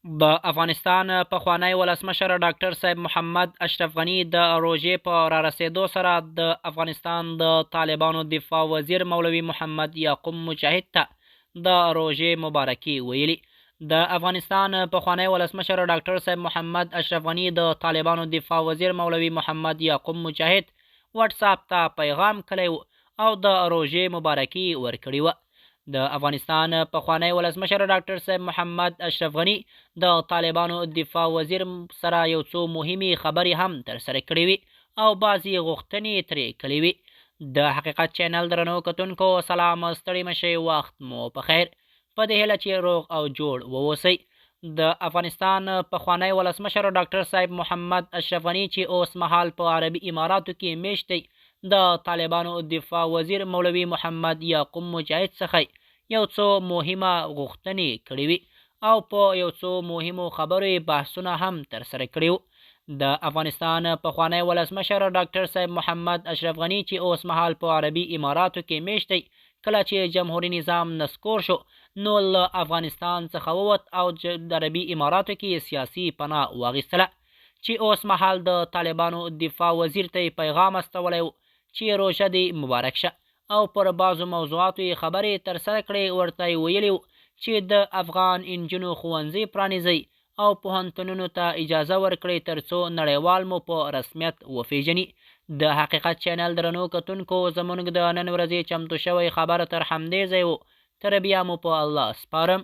د افغانستان پخوانی ولسمشر ډاکټر صاحب محمد اشرف غني د روژې په رارسېدو سره د افغانستان د طالبانو دفاع وزیر مولوي محمد یعقوب مجاهد ته د روژې مبارکي ویلي. د افغانستان پخوانی ولسمشر ډاکټر صاحب محمد اشرف غني د طالبانو دفاع وزیر مولوي محمد یعقوب مجاهد وټساپ ته پیغام کړی او د روژې مبارکي ورکړې وه. د افغانستان پخوانی ولسمشر ډاکټر صاحب محمد اشرف غني د طالبانو دفاع وزیر سره یو څو مهمې خبرې هم ترسره کړې وې او بعضې غوښتنې یې ترې کړې وې. د حقیقت چینل درنو کتونکو سلام، ستړي مه شئ، وخت مو په خیر، په دې هیله چې روغ او جوړ واوسئ. د افغانستان پخوانی ولسمشر ډاکټر صاحب محمد اشرف غني چې اوس مهال په عربي اماراتو کې میشت دی، د طالبانو دفاع وزیر مولوي محمد یعقوب مجاهد څخه یو څو مهمه غوښتنې کړې وې او په یو څو مهمو خبرو یې بحثونه هم ترسره کړي وو. د افغانستان پخوانی ولسمشر ډاکټر صاحب محمد اشرف غني چې اوس مهال په عربي اماراتو کې میشت دی، کله چې جمهوري نظام نسکور شو نو له افغانستان څخه ووت او د عربي اماراتو کې یې سیاسي پناه واخیستله، چې اوس مهال د طالبانو دفاع وزیر ته یې پیغام استولی و چې روژه دې مبارک شه او پر بعضو موضوعاتو یې خبرې ترسره کړې. ورته یې ویلي و چې د افغان انجونو ښوونځي پرانیزئ او پوهنتونونو ته اجازه ورکړئ ترڅو نړیوال مو په رسمیت وپیژني. د حقیقت چینل درنو کتونکو، زمونږ د نن ورځې چمتو شوی خبر تر همدې ځای و. تر بیا مو په الله سپارم.